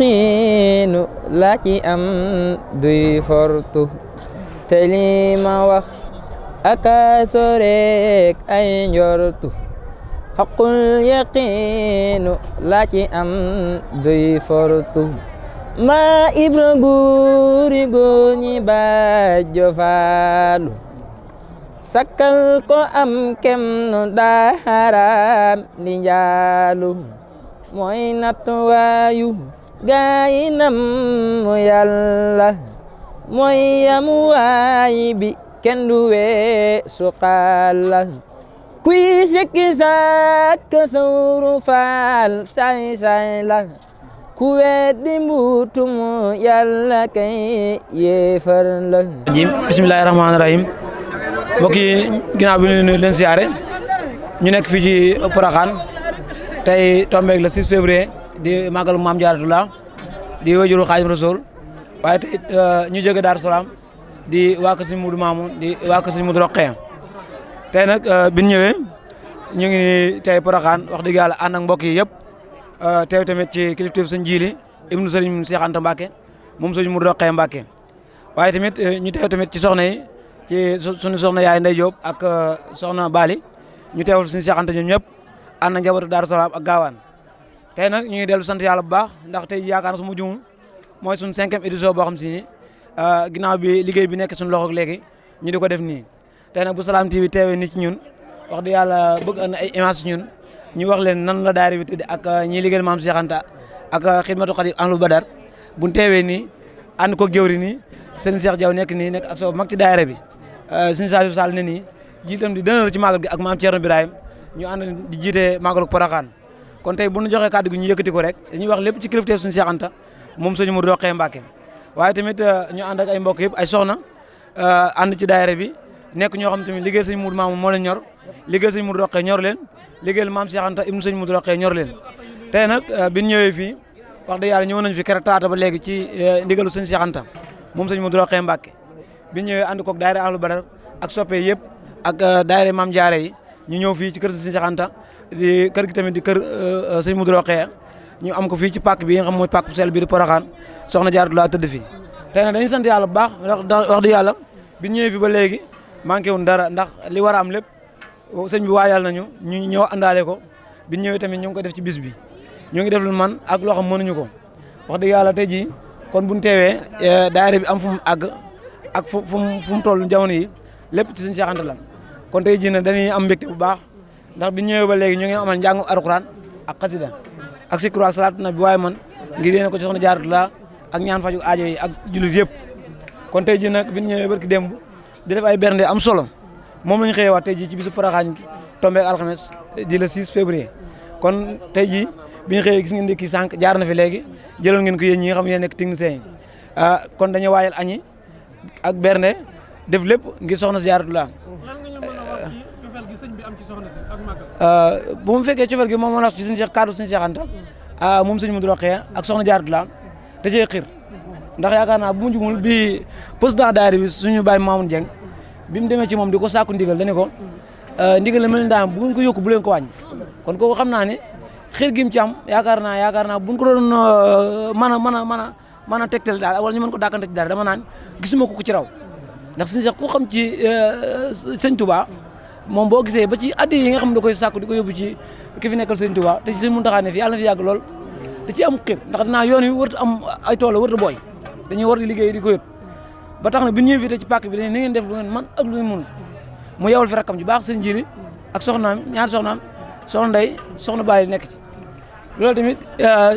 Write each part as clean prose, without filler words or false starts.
yaqiinu laa ci am duy fortu te li ma wax aka soreek ay njortu xaqul yaqiinu laa ci am duy fortu ma ibra guuri góoñi baajo faalu sakkal ko am kem no daaraam di njaalu mooy nattuwaayu gaayinam mu yàlla mooy yamuwaay bi kenn du weesu xaala kuy sikki sàkk sawru faal saay saay la ku weddi mbuutum yàlla kay yéefar la bismillahi rahmaani rahim mbokk yi ginnaaw bi ñu leen siyaare ñu nekk fii ci Porokhane tey tombeeg le 6 février di màggalu Maam Jaaratullah di wajuru Xaadimu Rasuul waaye tey ñu jóge Daaru Salaam di waa kër Sëñ Mudu Maamun di waa kër Sëñ Mudu Roqeya tey nag bi ñu ñëwee ñu ngi tey Porokhane wax dëgg yàlla ànd ak mbokk yi yëpp teew tamit ci kilifteef Sëñ Jiili ibnu Sëriñ Seex Anta Mbàkke moom Sëñ Mudu Roqeya Mbàkke waaye tamit ñu teew tamit ci soxna yi ci suñu soxna yaay Ndey Jóob ak soxna Bali ñu teewal Sëñ Seex Anta ñoom ñëpp ànd na njabootu Daaru Salaam ak Gaawaan tey nag ñu ngi dellu sant yàlla bu baax ndax tey yaakaar na su ma jumul mooy suñu 5e édition boo xam si ni ginnaaw bi liggéey bi nekk suñu loxo léegi ñu di ko def nii tey nag bu Salam TV teewee nii ci ñun wax dëgg yàlla bëgg na ay image ñun ñu wax leen nan la daara bi tëdd ak ñi liggéeyal Maam Seex Anta ak Xidmatu Xaadim Ahlul Badar buñ teewee nii ànd ko jëwri nii sëñ Cheikh Diaw nekk nii nekk ak soo mag ci daara bi sëñ Saliou Sall ne nii jiitam di dënër ci màggal gi ak Maam Thierno Birahim ñu ànd di jiite màggalu Porokhane kon tey bu ñu joxee kàddu gi ñu yëkkati ko rek dañuy wax lépp ci kilifteef suñu Seex Anta moom sëñ Mudu Roqeya Mbàkke waaye tamit ñu ànd ak ay mbokk yëpp ay soxna ànd ci daayira bi nekk ñoo xam tamit liggéeyal sëñ Mudu Maamun moo leen ñor liggéeyal sëñ Mudu Roqeya ñor leen liggéeyal Maam Seex Anta ibnu sëñ Mudu Roqeya ñor leen tey nag bi ñu ñëwee fii wax dëgg yàlla ñëw nañ fi keroog talaata ba léegi ci ndigalu sëñ Seex Anta moom sëñ Mudu Roqeya Mbàkke bi ñu ñëwee ànd koog daayira Ahlul Badar ak soppe yëpp ak daayira Maam Jaara yi ñu ñëw fii ci kër sëñ Seex Anta di kër gi tamit di kër sëñ Mudu Roqeya ñu am ko fii ci pàkk bi nga xam mooy pàkk sel bi di Porokhane soxna Jaaratullah tëdd fii tey nag dañuy sant yàlla bu baax ndax wax dëgg yàlla bi ñëwee fi ba léegi manqué wuñ dara ndax li war a am lépp sëñ bi waayal nañu ñu ñëw àndaale ko bi ñëwee tamit ñu ngi ko def ci bis bi ñu ngi def lu man ak loo xam mënuñu ko wax dëgg yàlla tey jii kon buñ teewee daayira bi am fu mu àgg ak fu mu toll jamono yi lépp ci sëñ Seex Anta la kon tey jii nag dañuy am mbégte bu baax ndax bi ñëwee ba léegi ñu ngi amal njàngu alxuraan ak xasida ak sikru ak salaatu nabi waaye man ngir yéene ko ci soxna Jaaratullah ak ñaan faju aajo yi ak jullit yëpp kon tey jii nag bi ñu ñëwee barki démb di def ay bernde am solo moom lañ xëyee waat tey jii ci bisu Porokhane gi tombé alxames di le 6 février kon tey jii bi ñu xëyee gis ngeen ndekki sànq jaar na fi léegi jëloon ngeen ko yéen ñi nga xam yéen nekk techniciens yi kon dañuy waajal añi ak bernde def lépp ngir soxna si Jaaratullah bu mu fekkee cofeel gi moom moo wax ci suñu kaddu suñu Seex Anta moom sëñ Mudu Roqeya ak soxna Jaaratullah te cee xir ndax yaakaar naa bu mu jugul bi président daayira bi suñu baay Mamoun Dieng bi mu demee ci moom di ko sàkku ndigal dañu ko ndigal la mel daan bu ngeen ko yokku bu leen ko wàññi kon kooku xam naa ne xir gi mu ci am yaakaar naa buñ ko doon mën a tegtal daal wala ñu mën ko dàkkante ci dara dama naan gisuma ko ci raw ndax suñu Seex ku xam ci sëñ Touba moom boo gisee ba ci addi yi nga xam ne da koy sàkku di ko yóbbu ci ki fi nekkal sëñ Touba te ci sëñ Muntaxa ne fi yàlla na fi yàgg lool da ci am xir ndax dinaa yoon wi warut am ay tool la warut a booy dañuy war di liggéey di ko yót ba tax na bi ñu invité ci pàkk bi dañ ni ngeen def lu ngeen man ak lu ngeen mun mu yewal fi rakkam ji baax sëñ Jili ak soxnaam ñaari soxnaam soxna Ndey soxna Baali nekk ci loolu tamit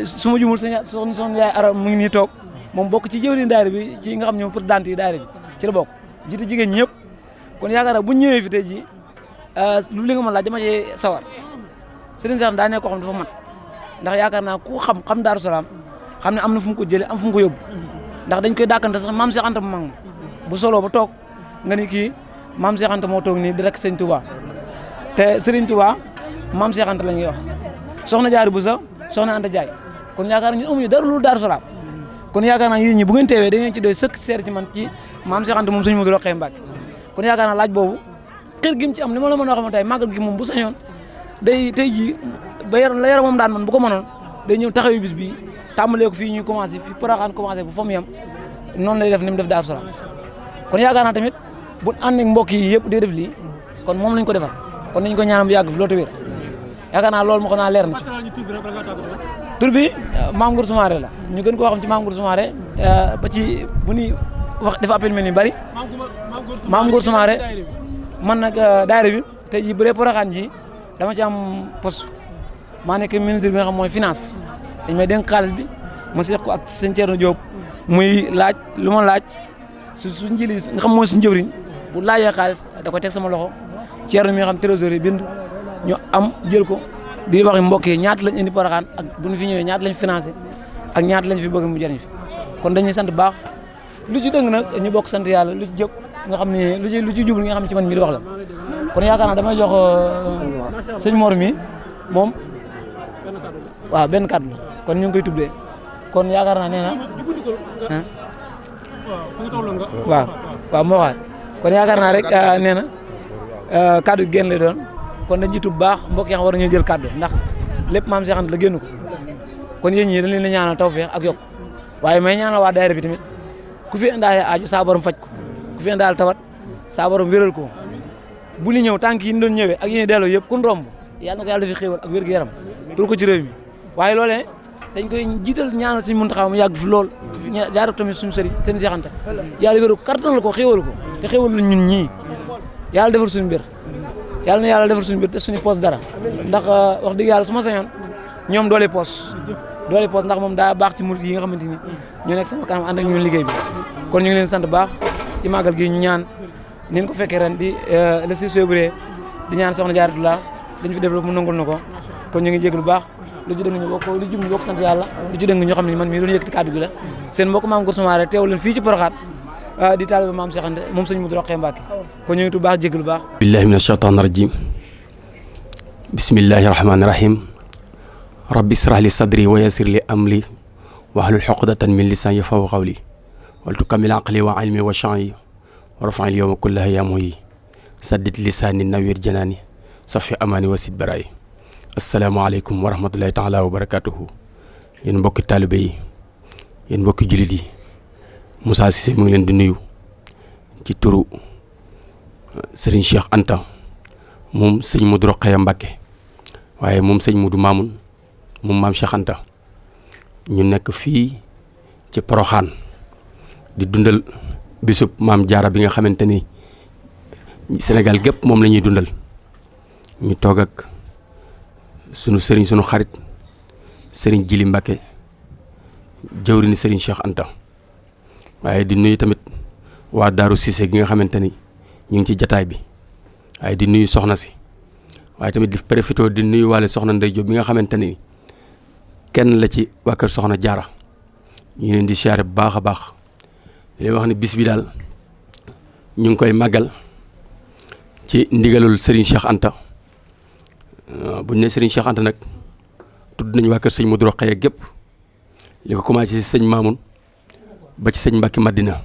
su ma jumul soxna yaay Aram mu ngi nii toog moom bokk ci jëwriñ daayira bi ci nga xam ñoom président yi daayira bi ci la bokk jiite jigéen ñëpp kon yaakaar naa bu ñu ñëwee fi tey jii lu li nga mën laaj dama ci sawar Serigne Seex daa nekk koo xam dafa mat ndax yaakaar naa ku xam Daaru Salaam xam ne am na fu mu ko jëlee am fu mu ko yóbbu ndax dañ koy dàkkante sax Maam Seex Anta bu mag ma bu solo ba toog nga ni kii Maam Seex Anta moo toog nii di rek Sëñ Touba te Serigne Touba Maam Seex Anta la ñuy wax soxna Jaara Buso soxna Anta Jaay kon yaakaar ñu amuñu dara lu Daaru Salaam kon yaakaar naa yéen ñi bu ngeen teewee da ngeen ci doy sëkk seer ci man ci Maam Seex Anta moom Sëñ Mudu Roqeya Mbàkke kon yaakaar naa laaj boobu xër gi mu ci am li ma la mën a wax tey màggal gi moom bu sañoon day tey jii ba la yaram moom daan man bu ko mënoon day ñëw taxawu bis bi tàmbalee ko fii ñu commencé fi Porokhane commencé bu fa mu yem noonu lay def ni mu def Daaru Salaam kon yaakaar naa tamit bu ànd ak mbokk yi yëpp di def lii kon moom lañ ko defal kon nañ ko ñaanal bu yàgg fi loolu te wér yaakaar naa loolu moo ko naa leer na ci tur bi Mame Goor Soumaré la ñu gën koo xam ci Mame Goor Soumaré ba ci bu ñuy wax dafa appel mel ni bari Mame Goor Soumaré man nag daayira bi tey jii bu dee Porokhane ji dama ci am poste maa nekk ministre bi nga xam mooy finance dañ may dénk xaalis bi ma seq ko ak sëñ Thierno Diop muy laaj lu ma laaj su njëli nga xam mooy suñu jëwriñ bu laajee xaalis da koy teg sama loxo Thierno mi nga xam trésorier bind ñu am jël ko di wax mbokk yi ñaata lañ indi Porokhane ak bu ñu fi ñëwee ñaata lañ financé ak ñaata lañ fi bëgg mu jëriñ fi kon dañuy sant baax lu ci dëng nag ñu bokk sant yàlla lu ci jëpp nga xam ne lu ci jublu nga xam ne ci man mi di wax la kon yaakaar naa damay jox sëñ Mor mi moom waaw benn kàddu la kon ñu ngi koy tuddee kon yaakaar naa nee na waaw moo waxaat kon yaakaar naa rek nee na kàddu gi génn lay doon kon dañ ci tub baax mbokk yi xam war nañu jël kàddu ndax lépp maam Cheikh Anta la génn ko kon yéen ñi dañ leen di ñaanal tawfeex ak yokk waaye may ñaanal waa daayira bi tamit ku fi indaale aaju saa borom faj ko ku fi indaale tawat saa borom wéral ko bu ñu ñëw tànk yi ñu doon ñëwee ak yi ñu delloo yëpp kun romb yàlla na ko yàlla dafi xéewal ak wér-gu-yaram tur ko ci réew mi waaye loolee dañ koy jiital ñaanal suñu Muntaxa mu yàgg fi lool jaar tamit suñu sëriñ seen Cheikh Anta yàlla wéru kartanal ko xéewal ko te xéewal la ñun ñii yàlla defar suñu mbir yàlla na yàlla defar suñu mbir te suñu poos dara ndax wax dëgg yàlla su ma sañoon ñoom doole poos ndax moom daa baax ci murid yi nga xamante ni ñu nekk sama kanam ànd ak ñun liggéey bi kon ñu ngi leen sant baax ci màggal gi ñu ñaan ni ko fekkee ren di le 6 février di ñaan soxna Jaaratullah dañ fi def mu nangul na ko kon ñu ngi jégg lu baax lu ci dëng ñu bokk lu jub ñu bokk sant yàlla lu ci dëng ñoo xam ne man mii doon yëkkati kàddu gi la seen mbokk Mame Goor Soumaré teew leen fii ci Porokhane di taalibe Maam Cheikh Anta moom sëñ Modou Rokhaya Mbacké kon ñu ngi tu baax jégg lu baax billahi min ashaytaani rajim bismillahi rahmaani rahim rabbi israh li sadri wa yassir li amri wahlul uqdatan min lisani yafqahu qawli wal tukammil aqli wa ilmi wa sha'yi wa rafa'il yawma kullaha ya muhyi saddid lisani nawir janani safi amani wa sid barayi asalaamaaleykum wa rahmatullahi taala wa barakatuhu yéen mbokki taalibe yi yéen mbokki jullit yi Moussa Cissé mu ngi leen di nuyu ci turu Serigne Cheikh Anta moom sëñ Modou Rokhaya Mbacké waaye moom sëñ Modou Mamoun moom maam Cheikh Anta ñu nekk fii ci Porokhane di dundal bisub maam Jaara bi nga xamante ni Sénégal gépp moom la ñuy dundal ñu toog ak sunu sëriñ sunu xarit sëriñ Jili Mbacké jëwriñu sëriñ Cheikh Anta waaye di nuyu tamit waa Daaru Cissé gi nga xamante ni ñu ngi ci jataay bi waaye di nuyu soxna si waaye tamit di profité di nuyu waale soxna Ndey Jóob bi nga xamante ni kenn la ci waa kër soxna Jaara ñu leen di siyaare bu baax a baax di leen wax ne bis bi daal ñu ngi koy màggal ci ndigalul sëriñ Cheikh Anta bu ñu nee Serigne Cheikh Anta nag tudd nañu waa kër sëñ Modou Rokhaya gépp li ko commencé ci sëñ Mamoun ba ci sëñ Mbacké Madina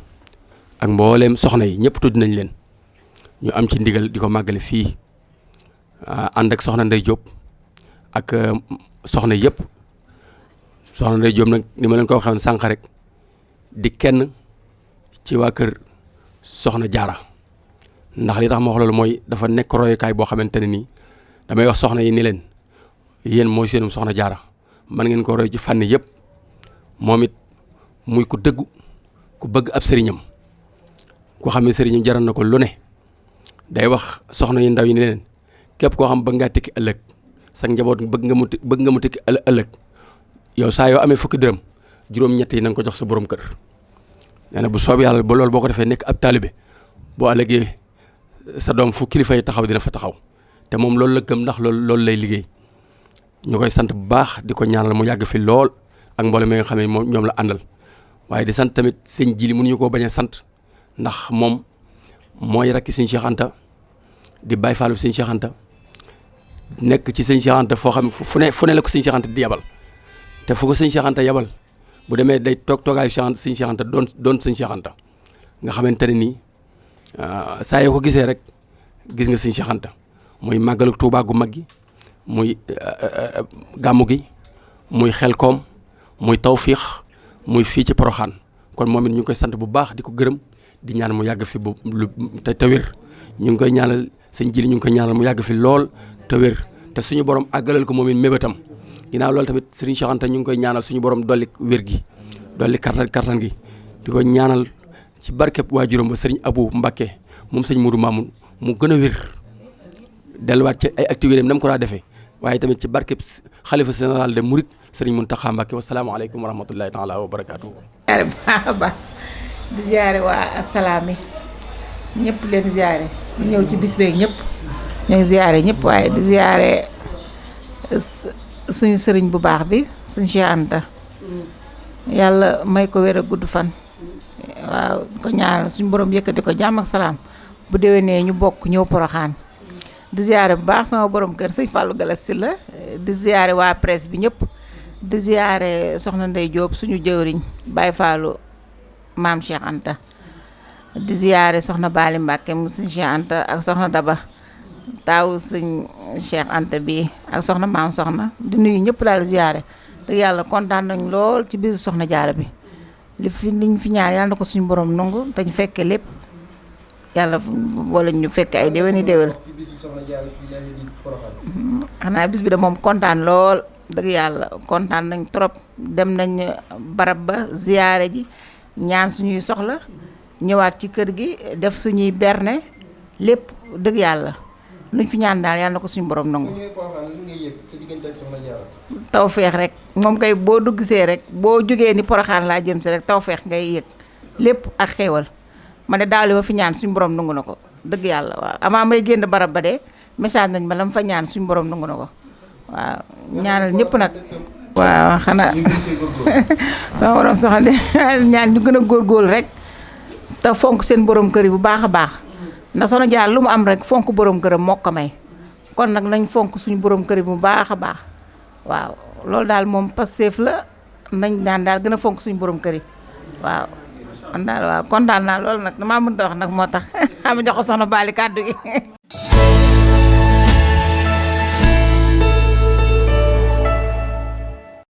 ak mbooleem soxna yi ñëpp tudd nañ leen ñu am ci ndigal di ko màggale fii ànd ak soxna Ndey Diop ak soxna yëpp soxna Ndey Diop nag ni ma leen ko waxee woon sànq rek di kenn ci waa kër soxna Jaara ndax li tax ma wax loolu mooy dafa nekk royukaay boo xamante ne nii damay wax soxna yi ni leen yéen mooy seenum soxna Jaara man ngeen ko roy ci fànn yëpp moom it muy ku dëggu ku bëgg ab sëriñam ku xam ne sëriñam jaral na ko lu ne day wax soxna yi ndaw yi ni leen képp koo xam bëgg ngaa tekki ëllëg sa njaboot bëgg nga mu tekki ëllëg yow saa yoo amee fukki dërëm juróom-ñett yi na nga ko jox sa borom kër nee na bu soob yàlla ba loolu boo ko defee nekk ab taalibe boo ëllëgee sa doom fu kilifa yi taxaw dina fa taxaw te moom loolu la gëm ndax loolu lay liggéey ñu koy sant bu baax di ko ñaanal mu yàgg fi lool ak mboolem mi nga xam ne moom ñoom la àndal waaye di sant tamit sëñ Jili mënuñu koo bañ a sant ndax moom mooy rakki sëñ Cheikh Anta di Baay Faalu sëñ Cheikh Anta nekk ci sëñ Cheikh Anta foo xam fu ne la ko sëñ Cheikh Anta di yabal te fu ko sëñ Cheikh Anta yabal bu demee day toogaayu sëñ Cheikh Anta doon sëñ Cheikh Anta nga xamante ne nii saa yoo ko gisee rek gis nga sëñ Cheikh Anta muy màggalu Tuubaa gu mag gi muy gàmmu gi muy Xelkom muy tawfiix muy fii ci Poroxaan kon moom it ñu ngi koy sant bu baax di ko gërëm di ñaan mu yàgg fi bu te wér ñu ngi koy ñaanal sëñ Jili ñu ngi koy ñaanal mu yàgg fi lool te wér te suñu borom àggalal ko moom it mébétam ginnaaw loolu tamit Serigne Cheikh Anta ñu ngi koy ñaanal suñu borom dolli wér gi dolli kattan gi di ko ñaanal ci barkeb waajuram ba Serigne Abou Mbacké moom sëñ Moudou Mamoun mu gën a wér delluwaat ci ay activités nam ko daa defee waaye tamit ci barkeb xalifa général de Mouride Serigne Mountakha Mbacké wasalaamaaleykum wa rahmatullahi taala wa barakaatuhu. ziare baax baax di ziare waa Assalaamy ñëpp leen ziare ñu ñëw ci bis beeg ñëpp ñu ngi ziare ñëpp waaye di ziare suñu sëriñ bu baax bi suñu Cheikh Anta yàlla may ko wér a gudd fan waaw ko ñaanal suñu borom yëkkati ko jàmm ak salaam bu déwénee ñu bokk ñëw Poroxaan di ziare bu baax sama borom kër sëñ Fallou Galas Sylla di ziare waa presse bi ñëpp di ziare soxna Ndey Diop suñu jëwriñ Baye Fallou maam Cheikh Anta di ziare soxna Bali Mbacke mu sëñ Cheikh Anta ak soxna Daba taawu sëñ Cheikh Anta bi ak soxna maam soxna di nuyu ñëpp daal ziare dëgg yàlla kontaan nañ lool ci bisu soxna Jaara bi liñ fi ñaan yàlla na ko suñu borom nangu te ñu fekkee lépp yàlla wala ñu fekk ay déwéni déwél xanaa bis bi de moom kontaan lool dëgg yàlla kontaan nañ trop dem nañ barab ba ziyaare ji ñaan suñuy soxla ñëwaat ci kër gi def suñuy berne lépp dëgg yàlla luñ fi ñaan daal yàlla na ko suñu borom nangu tawfeex rek moom kay boo dugg see rek boo jógee ni Poroxaan laa jëm si rek tawfeex ngay yëg lépp ak xéewal ma ne daaw li ma fi ñaan suñu borom nangu na ko dëgg yàlla waaw amaa may génn barab ba de message nañ ma la ma fa ñaan suñu borom nangu na ko waaw ñaanal ñëpp nag waaw xanaa sama borom soxal ñaan ñu gën a góorgóorlu rek te fonk seen borom kër yi bu baax a baax ndax Soxna Jaara lu mu am rek fonk borom këram moo ko may kon nag nañ fonk suñu borom kër yi bu baax a baax waaw loolu daal moom Pastef la nañ daan daal gën a fonk suñu borom kër yi waaw man daal waaw kontaan naa loolu nag damaa mënta wax nag moo tax xam nga jox ko soxna Bali kàddu gi